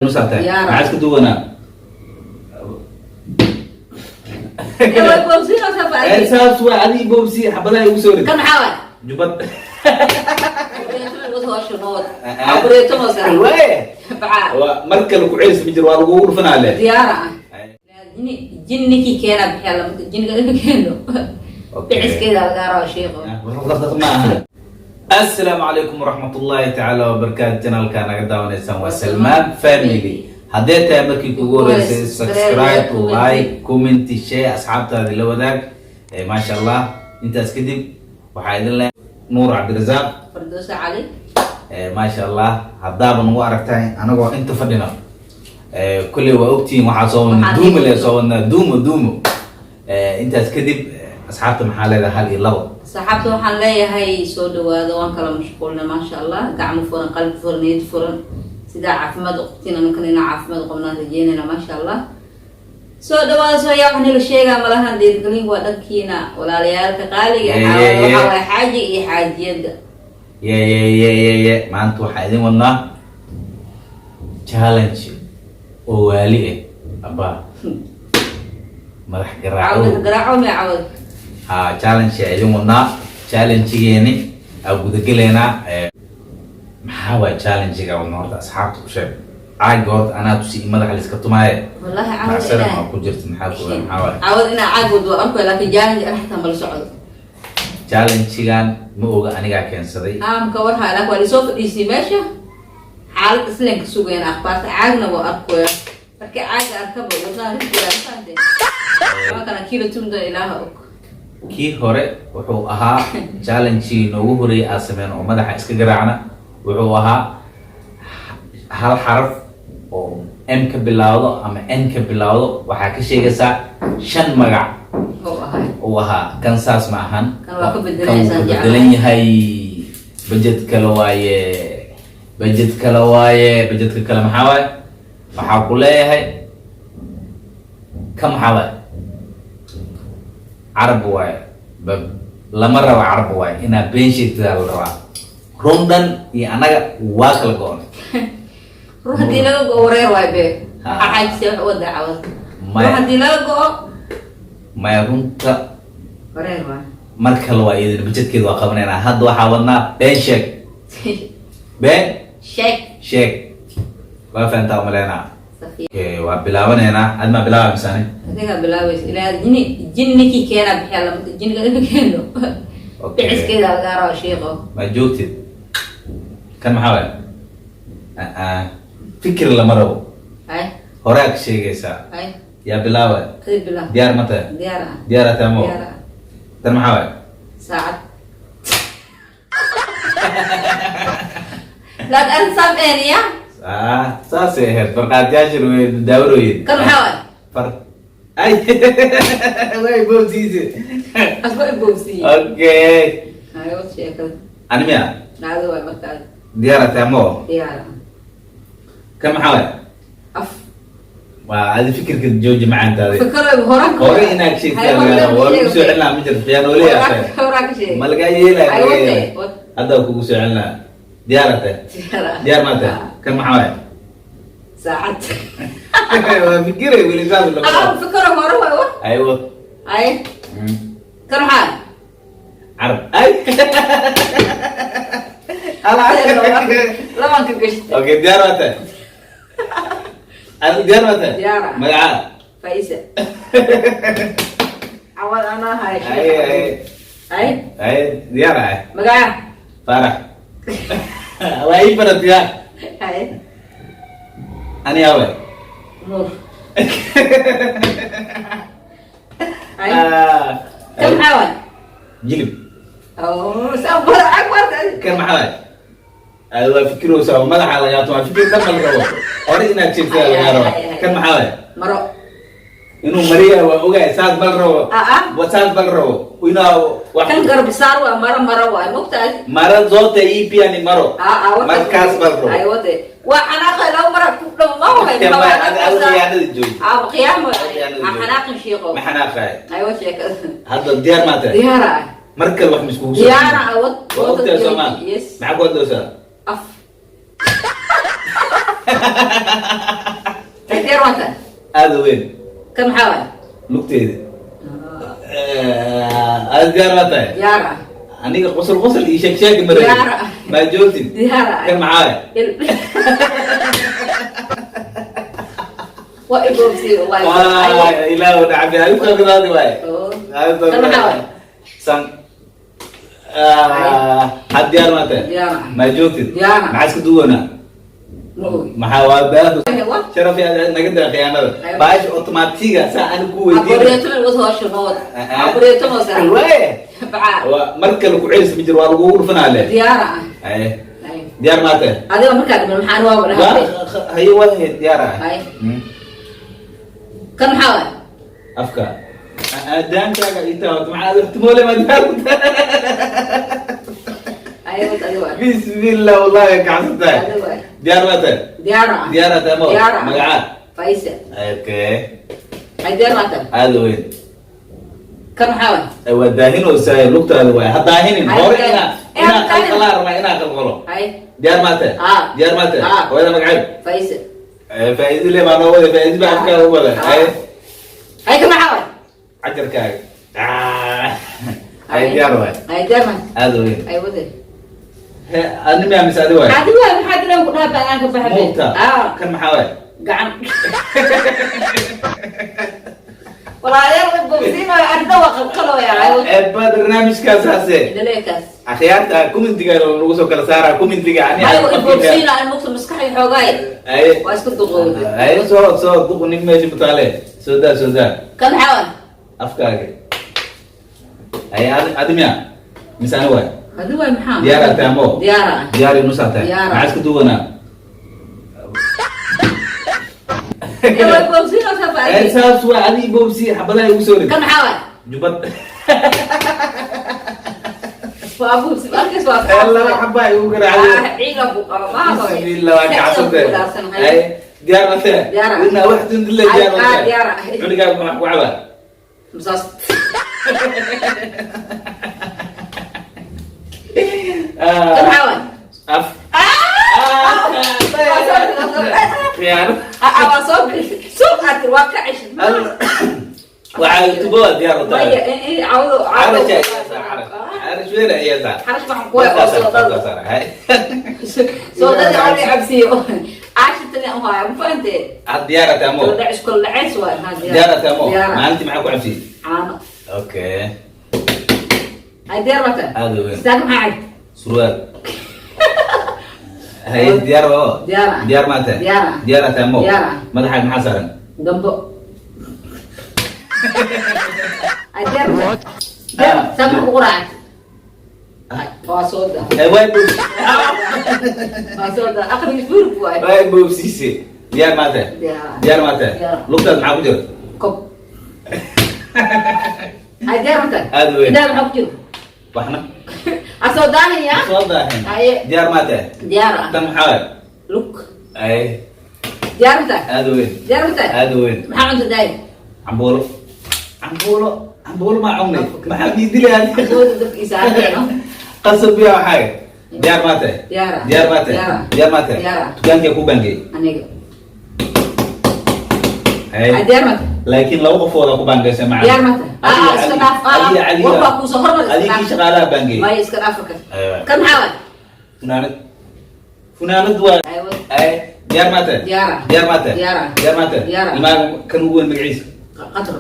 Nusaatay. Diyaar. Maxaa isku duwanaa? Ee, way boobsiinaysaa faaiid. Saas waa adii boobsi xabadaha igu soo rid. Kan maxaa waay? Jubad. Abureeto moosa. Waaye. Bacaa. Waa mar kale ku celis ma jiro, waa lagugu dhufanaa le. Diyaara ah. Jini ninkii keena bixiya lama jiniga ima keeno. Okay. Biciskeeda lagaa raba sheekho. Ma aha. Assalaamu calaykum waraxmatullaahi tacaala wabarakaatu. Channelka naga daawanaysaan waa Salmaan Family. Haddee tahay markii kugu horeysay, subscribe, like, comment, share, asxaabtaadi la wadaag. Maasha Allah. Intaas kadib waxaa idin leh Nuur Cabdirasaaq. Fardoosa Cali. Maasha Allah, haddaaba nagu aragtahay anagoo inta fadhino, kulley waa ogtihiin waxaa soo wadnaa. Waxaa duumo le soo wadnaa, duumo duumo. Intaas kadib, asxaabta maxaa leedahay? Hal iyo labo. Saxaabta waxaan leeyahay soo dhawaada, waan kala mashquulnay. Maasha Allah, gacmo furan, qalbi furan, niyad furan. Sidaa caafimaad u qabtiin, anakan inaa caafimaad qabnaan rajeynayna. Maasha Allah, soo dhawaada. Soo yaa wax nila sheegaa malahan, dhiirigelin waa dhankiina, walaalayaalka qaaliga. Ye, ye, ye. Waxaa waay xaaji iyo xaajiyada. Ye ye ye ye ye, maanta waxaa idin wadnaa challenge oo waali ah, abaa madax garaaco. Cawd garaaco mee cawd? Ha, challenge aa idin wadnaa. Challengegeeni aa gudageleynaa. Maxaa waay challenge-ga wadna? Horta asxaabta ku sheeg caaga. Horta anaa tusi madaxa liska tumaaye. Wallahi cawd macsalam inaa aa ku jirta. Maxaa ku maxaa waay? Cawd inaa caag wad waa arkay, laakiin challenge ana xataa mala socdo. Challenge-gan ma oga, anigaa keensaday. Aamka war haa, laakiin waa lisoo fadhiisiyay meesha, xaalad isleen ka sugayna akhbaarta. Caagna waa arkaya, markii caaga arkaba wadnaha ridaya. Fahanteen? Waa kana kiilo tumda, ilaaha og. Kii hore wuxuu ahaa challenge noogu horeeyay aan sameyn oo madaxa iska garaacna. Wuxuu ahaa hal xaraf oo M ka bilaawdo ama N ka bilaawdo, waxaa ka sheegaysaa shan magac. Oo ahay. Uu ahaa kan, saas ma ahan. Kan waa ka Kan bedelanaysaa. wuu ka bedelan yahay. Budget kale waaye, budget kale waaye. Budgetka kale maxaa waaye? Waxaa ku leeyahay ka maxaa waaye? Carab waaye. Lama rabo carab waaye, inaa been sheegtidaa la rabaa. Run dhan iyo annaga waa kala go-on. Run haddii laga go-o wareer waay be. Ha. Waxaa xaajisay wax wada cawad. Maya. Run haddii laga go-o Maya, runta wareer waay. Mar kale waa iyadana budgetkeeda waa qabanaynaa. Hadda waxaa wadnaa been sheeg, been sheeg. Sheeg, waa fahantaa umaleynaa. Safiya. Okay, waa bilaabanaynaa. Ad maa bilaaba misane? Adigaa bilaabaysa ilaa jini jini ninkii keenaa bixiya lama jiniga ima keeno. Okay. Biciskeeda lagaa raba shiiqo. Ma joogtid? Kan maxaa waay? Ah, fikir lama rabo. Hay. Horaa ka sheegaysaa. Hay. Yaa bilaaba? Kadib bilaa. Diyaar ma tahay? Diyaar ah. Diyaar ataa mo? Diyaar ah. Tan maxaa waay? Saacad laad arrin saameen ya. Ah, saasay ahayd. Farqaatiyaashan way daawarooyin. Kan maxaa waay? Far ay way boobsiise. Asba iboobsiiye. Okay. Hay, wad sheekada. Ani miya? Dhacdo waay markaas. Diyaar ataa mo? Diyaar ah. Kan maxaa waay? Af. Waa adi, fikirka jooji macaantaadi. Fikiro horaan. Hore inaad sheegtaa lagaa rabo. Waa lagu soo celinaa, ma jirto khiyaanooley aa tahay. Horaa ka sheeg. Ma lagaa yeelaya? Ay, ma lagaa wate, yeelaya. wate. Hadda waa kugu soo celinaa. Diyaar aa tahay? Diyaar ah. Diyaar maa tahay? Kan maxaa waay? Saacad. Waa fikiray weli, saas lama Ah, fikiro hore waay wa. Aywa. Ay, kan maxaa? Carab ay. Labanka gashta. Okay, diyaar maa tahay? Adiga diyaar maa tahay? Diyaar ah. Magacaa? Faisa cawad anaa hay. Ay ay. Ay. Ay, diyaar ah. Magaca? Faarax waa ii bara diyaar. Ay. Ani awe? Nuur. Ay, kan maxaa waay? Jilib. Oo saa bara cag warta. Kan maxaa waay? Aad waa fikiraysaa oo madaxa lagaa tumaa. Fikir dhan ma la rabo, hore inaad sheegtaa lagaa rabo. Ay, ay, ay. Kan maxaa waay? Maro. Inuu mariya waa ogahay, saas bal rabo. Ah, ah. Saas bal rabo inaa wax. Kan garbisaar waa maro, maro waay mogtahay. Mara zote ii pia ni maro. Ah, ah. Markaas bal rabo. Ay, wate waa xanaaqa laba mara ku dhow ma wahay. Adiga khiyaanada jooji. Ah, qiyaamo. Khiyaanada jooji. Xanaaqin shiiqo. Ma xanaaqahay? Ay, wa sheekada. Hadda diyaar maa tahay? Diyaara ah. Mar kale wax miskugu soo Diyaara ah, wad. Waa ogtahay soomaa? Yes. Maxaa ku hadloosaa? Af. Aada weyn. Kan maxaa waay? Lugteeda. Aada diyaar ma tahay? Diyaar ah. Aniga qosol qosol iyo sheeg sheegi maray. Diyaar ah. Maa joogtid? Diyaar ah. Kan maxaa waay? Waa igoobsi wallahi. Ilaahu nacbi, adigu soo gadaadi waay. Oh. Adigu soo Kan maxaa gadaadi. waay? San had diyaar ma tahay? Diyaar ah. Maa joogtid? Diyaar ah. Maxaa iska duwanaa? Ma ogi. Maxaa waa baahu Wa? Sharaf yaa naga daa khiyaanada. Ayo. Baasha otomaatiga saa ani ku weydiin. Abureeto ma wada hawsha ma wada. Abureeto ma wada. Waaye. Bacaa. Waa mar kale ku celis ma jiro, waa lagugu dhufanaa le. Diyaar ah. Aye. Ay. Diyaar ma tahay? Adiga markaa dhiman maxaan waa wada hadlay. Waa haye, waa hayd diyaar ah. Ay. Kan maxaa waay? Afka aadaankaaga intaa wato maxaa aad timoole ma diyaar ku tahay? Ay, wad adiga waay. Bismillah, wallahi kacsan tahay. Adiga waay. Diyaar ma tahay? Diyaar ah. Diyaar ah tahay ma? Diyaar ah. Magacaa? Faisa. Okay. Ay, diyaar ma tahay? Aada weyn. Kan maxaa waay? Ay, waa daahinaysaa lugtaada waay, ha daahinin. Ay, hore daahinin. Inaa Eh, inaa daahinin. qalqalaa rabaa, inaa qalqalo. Ay. Diyaar ma tahay? Ah. Diyaar ma tahay? Ah. Hooyada magaceed? Faisa. Faa'iido le baa noo wada, faa'iido baa afkaaga u wada. Ah. Ay. Ay, kan maxaa waay? Cajarkaaga. Ah. Ay, diyaar waay. Ay, diyaar ma? Aada weyn. Ay, wade. He, adni miyaa mise adi waay? Adiga waay, maxaa dilan ku dhaha baan ka baxay. Muugta. Ah. Kan maxaa waay? Gacan. Walaalayaal way boobsiinaya, arrinta waa qalqalooya. Ay, wade. Eebba barnaamijkaas haase. Dhaleekaas. Akhyaarta commentiga lagu soo kala saaraa commentiga ani. Ay, way boobsiinaya, mugta maskaxda xoogaay. Ay. Waa isku duqowday. Ay, soo soo duq nin meesha mutaale. Soo daa, soo daa. Kan maxaa waay? Afkaaga. Ay, adi adi miyaa mise ani waay? Adiga waay, maxaa? Diyaar ah tahay mo? Diyaar ah. Diyaar nusaa tahay? Diyaar ah. Maxaa isku duwanaa? Eh, way boobsiinaysaa Ay, faa'iido. saas waa adi boobsi xabadaha igu soo rid. Kan maxaa waay? Jubad. Waa boobsi, markaas waa Ay, laba xabaa igu garaacday. Ah, ciidan ku qabo, ma aha. Bismillah, waa kacsantay. Ciidan ku dhaarsan, Ay, diyaar ma tahay? Diyaar ah. Wadna wax dundile diyaar ma Ay, ah, tahay? Diyaar ah. Cunigaaga maxaa ku cabaa? Musaas. Ah, Kan maxaa waay? Af. Khiyaano. Ah, ah, waa soo bixi. Suuq aad tiri, waa ka ceshay. Waxaa tubo waa diyaar u tahay. Maya, in cawdo, cawdo. Carash ayaa saa, carash. Carash weyn ayaa saa. Xarash waxaan ku waaya oo soo dad. Soo dad oo la cabsiyo. Caashitani aan haya, ma fahantee? Aad diyaar tahay mo? Soo dhacis kula dhacays waay, haa, diyaar. Diyaar tahay mo? Diyaar ah. Maalintii maxaa ku cabsiyey? Caano. Okay. Ay, diyaar ma tahay? Aad u weyn. Saaka maxaa cad? Surwaal. Hay, diyaar oo. Diyaar ah. Diyaar ma tahay? Diyaar ah. Diyaar tahay mo? Diyaar ah. Madaxaaga maxaa saaran? Gambo. Ay, diyaar ma tahay? Diyaar. Saaka maxaa ku quraacay? Waa soo daa. Eh, way boobsi. Waa soo daa. Aqriga buurku waay. Way boobsiisay. Diyaar ma tahay? Diyaar ah. Diyaar ma tahay? Diyaar. Lugtaada maxaa ku jira? Kob. Ay, diyaar ma tahay? Aad u weyn. Idaha maxaa ku jira? Waxna? Ha soo daanaya? Soo daahin. Haye. Diyaar ma tahay? Diyaar ah. Tan maxaa waay? Lug. Ay, Diyaar ma tahay? aad u weyn. Diyaar ma tahay? Aad u weyn. Maxaa cunta daaya? Cambuulo. Cambuulo. Cambuulo maa cunay. Maxaa bii dilay adiga? Hooda dabka isaarkeeno. Qasab biya waxaa. Diyaar ma tahay? Diyaar ah. Diyaar ma tahay? Diyaar ah. Diyaar ma tahay? Diyaar ah. Dukaankee ku baangay? Aniga. Ay. Ay, diyaar ma tahay? Laakiin laba qofooda ku baangaysa macallin. Diyaar ma tahay? Ah, iska dhaaf. Ah, Adiga adiga. war baa kuusoo hormar, iska Adigii dhaaf. shaqaalaha baangay. Maya, iska dhaaf ka. Aywa. Kan maxaa waay? Funaanad. Funaanad waa. Ay, wad. Ay, diyaar ma tahay? Diyaar ah. Diyaar ma tahay? Diyaar ah. Diyaar ma tahay? Diyaar ah. Ilmaha kan ugu weyn magaciisa? Qadro.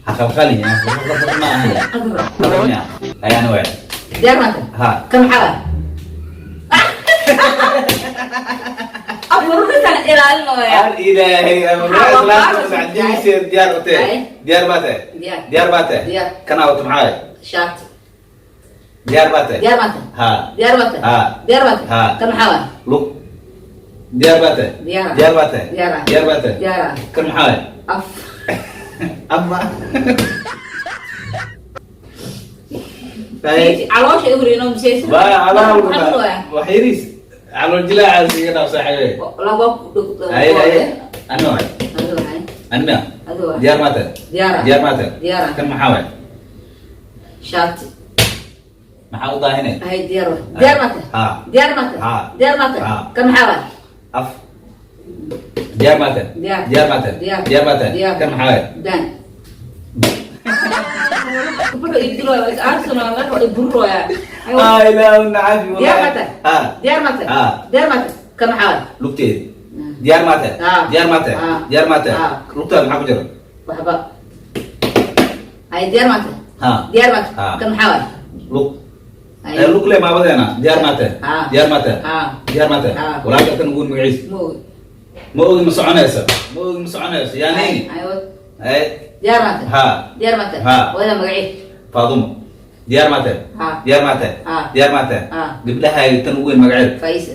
Ha qalqalin ya. Qalqal ma ahan. Qadro. Qalqal miya? Ay, ana waay. Diyaar ma tahay? Ha. Kan maxaa waay? Abuurritan ilaalinaya. Al ilaahay Maxaa waa islaanta baaris sacdiisa diyaar u tahay. Ay. Diyaar ma tahay? Diyaar. Diyaar ma tahay? Diyaar. Kana wato maxaa waay? Shaati. Diyaar ma tahay? Diyaar ma tahay? Ha. Diyaar ma tahay? Ha. Diyaar ma tahay? Ha. Kan maxaa waay? Lug. Diyaar ma tahay? Diyaar ah. Diyaar ma tahay? Diyaar ah. Diyaar ma tahay? Diyaar ah. Kan maxaa waay? Af. Ama. Ay. Caloosha i hurino miseysa. Waa calool Maxaa waay? wax yariis. Calool jilaacaas iga dhaaf saaxiibey. Laba ku dhug. Ay ay. Ana waay. Adiga waay. Ana miya? Adiga waay. Diyaar ma tahay? Diyaar ah. Diyaar ma tahay? Diyaar ah. Kan maxaa waay? Shaati. Maxaa u daahinay? Ay, diyaar waay. Diyaar ma tahay? Ha. Diyaar ma tahay? Ha. Diyaar ma tahay? Ha. Kan maxaa waay? Af. Diyaar maate? Diyaar. Diyaar maate? Diyaar. Diyaar maate? Diyaar. Kan maxaa waay? Dan wuxuu idilooya, is Arsenal marka waa iburooya. Ah, ilaahu nacabi. Diyaar maate? Ha. Diyaar maate? Ah. Diyaar maate? Kan maxaa waay? Lugteeda. Diyaar maate? Ah. Diyaar maate? Ah. Diyaar maate? Ah. Lugtaada maxaa ku jira? Waxba. Ay, diyaar maate? Ha. Diyaar maate? Ah. Kan maxaa waay? Lug. Ay. Ee, lug le maabadeena. Diyaar maate? Ah. Diyaar maate? Ah. Diyaar maate? Ah. Walaalka kan ugu magaciisa? Ma ogi. Ma ogi, ma soconayso. Ma ogi, ma soconayso yani. Ay, ay. Ay. Diyaar maate? Ha. Diyaar maate? Ha. Wada magacii? Faadumo. Diyaar maate? Ha. Diyaar maate? Ha. Diyaar maate? Ha. Gabdhahaaga tan ugu weyn magaceed? Faisa.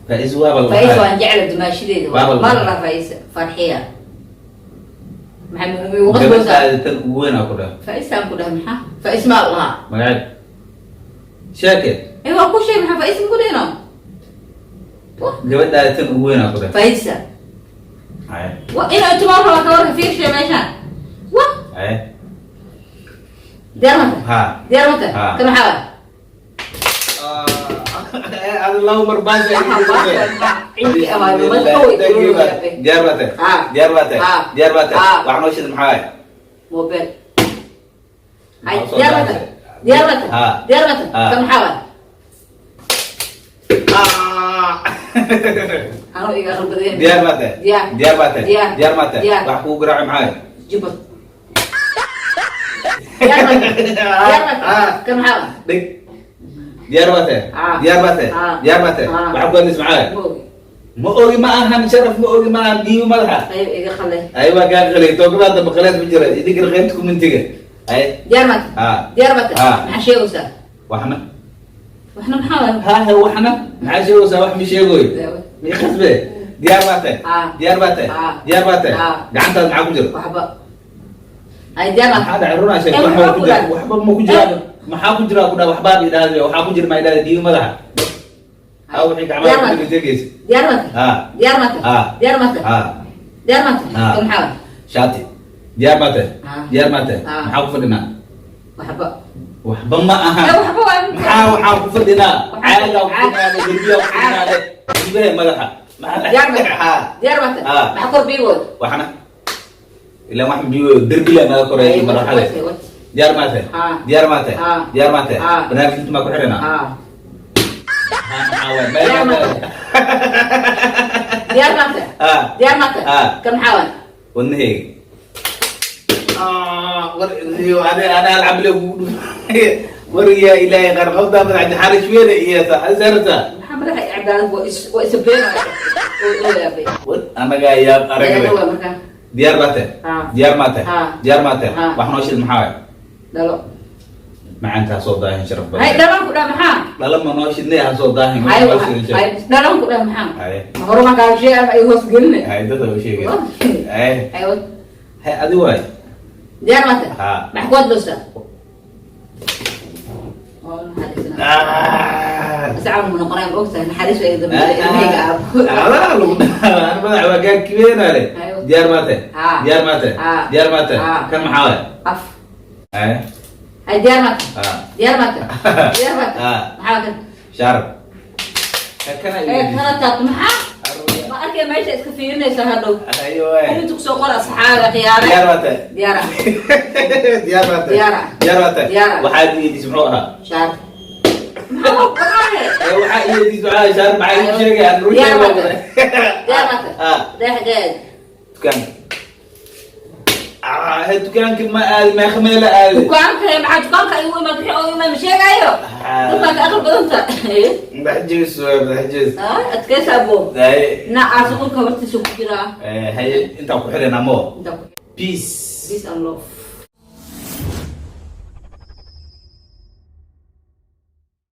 Faiz waaba la Faisa. dhahaa. Waan jecla dumaashadeeda. Waaba la ma la dhahaa. dhahaa Faisa Farxiya. Maxay ugu qasbaysaa? Gabadhaada tan ugu weyn aa ku dhaha. Faisaan ku dhahay. Maxaa Fais maa la dhahaa? Magaceed sheeke. Ee, waa ku sheeg. Maxaa Fais ma ku dhihino? Wah. Gabadhaada tan ugu weyn aa ku dhaha. Faisa. Ay. Wa inaa tumaa raba ka warka fiirshe meeshaan. Wah. Ay. Diyaar mata? Ha. Diyaar mata? Ha. Kan maxaa waay? Ada laba mar baas. Ciidki abaay, madaxa way kululyahay. Diyaar baate? Ha. Diyaar baate? Ha. Diyaar baate? Ha. Wax noo shid, maxaa waay? Mobile. Hay. Maxaa soo Diyaar mata? daahday? Diyaar mata? Ha. Diyaar mata? Ha. Kan maxaa waay? Ah. Anuu iga aqal badeen. Diyaar baate? Diyaar. Diyaar baate? Diyaar. Diyaar baate? Diyaar. Wax kugu garaaci maxaa waay? Jubad. Diyaar mata? Diyaar mata? Ah. Kan maxaa waay? Dhig. Diyaar baate? Ah. Diyaar baate? Ah. Diyaar baate? Ah. Waxa ku hadlays maxaa waay? Ma ogi. Ma ogi ma ahan sharaf. Ma ogi ma ahan. Dhiibi madaxa. Qayb iga qalay. Ay, waa kaa qalay. Tookabaa dambe qaleed ma jira. Idinkana qaybta commentiga. Ay. Diyaar mata? Ah. Diyaar mata? Ah. Maxaa sheegaysaa? Waxna. Waxna maxaa waay? Ha, waxna maxaa sheegaysaa? Wax mi sheegoy mi khasbe. Diyaar baate? Ah. Diyaar baate? Ah. Diyaar baate? Ah. Gacantaada maxaa ku jira? Waxba. Ay, diyaar mata? Maxaa dhacay? Runaa sheeg. Eh, waxba maxaa ku ku jira dhacay? Waxba ma ku jira. Maxaa ku jira ku dhaa? Waxbaa idhaahday. Waxaa ku jira ma idhaahday. Dhiibi madaxa. Ha, wixii gacmaha Diyaar ku mata? jira sheegaysa. Diyaar mata? Ha. Diyaar mata? Ah. Diyaar mata? Ha. Diyaar mata? Ah. Kan maxaa waay? Shaati. Diyaar baate? Ah. Diyaar baate? Ah. Maxaa ku fadhinaa? Waxba. Waxba ma ahan. Eh, waxba waay. Maxaa waxaa ku fadhinaa? Caagaa ku fadhinaa, derbiyaa ku fadhinaa. Dhiibaha madaxa. Diyaar mata? Ha. Diyaar mata? Ah. Maxaa kor bii wad? Waxna ilaan wax biyo derbi la naga koreeyo madaxale. Diyaar maate? Ah. Diyaar maate? Ah. Diyaar maate? Ah. Barnaamij inta maa ku xiranaa? Ah. Ha, maxaa waay? Diyaar maate? Diyaar mata? Ah. Diyaar mata? Ah. Kan maxaa waay? Wadnaheyga. War iyo ade ana alcable kugu dhuf. War yaa Ilaahay qarqabdaa madax xarish weyn iyo sarta. Maxaa madaxa cadaalad waa is waa isa beenaya oo yaabay. War anaga yaab aragne. Waa markaa. Diyaar baate? Ah. Diyaar maate? Ah. Diyaar maate? Ah. Wax noo shid, maxaa waay? Dhalo. Macaantaa soo daahin, sharaf Hay, badan. dhalan ku dhah maxaa? Dhalo ma noo shidnay? Ha soo daahin. Hay. Wax noo shidin, Hay, sharaf. dhalan ku dhah maxaa? Hay. Ma hore ma kaaga sheegay ama ay hoos gelinay? Hay, dada u sheegay. Hay. Hay. Hay, adi waay. Diyaar mata? Ah. Maxaa ku hadlaysaa? Oo naxariisana. Ah. Ascaab mu noqonaya, ma ogtahay naxariis ay dambeeyay ilmahayga aabo. Adaa lagu dhahaa madax waa kaa kibeenaale. Ayo. Diyaar maate? Ah. Diyaar maate? Ah. Diyaar maate? Ah. Kan maxaa waay? Af. Hay. Hay, diyaar mata? Ah. Diyaar mata? Diyaar mata? Ah. Maxaa kan? Shaarab kana. Ee, kana taabto maxaa? Ma arkay meesha iska fiirinaysaa hadhow. Ayo waay. Comment kusoo qor, asxaaga khiyaare. Diyaar maate? Diyaar ah. Diyaar maate? Diyaar ah. Diyaar maate? Diyaar ah. Waxaad weydiis muxuu ahaa? Shaar. Maxaa maxaa? Ee, waxaa i weydiis waxaa shaar maxaa igu sheegay aan run Diyaar sheegay maate? Diyaar mata? Ah. Deexdeed. Dukaanka. Ah, dukaanka ma aadi, meeqa meela aadi. Dukaanka maxaa? Dukaanka igu imaad wixii oo imaad ma sheegaayo. Ah. Dadbaa ka aqal badanta. Madax jees waay, madax jees. Ah, adkaysa abo. Haye. Dhinacaas qolka hortiisa ku jiraa. Haye, intaan ku xidhaynaa mo. Inta ku Peace. Peace and love.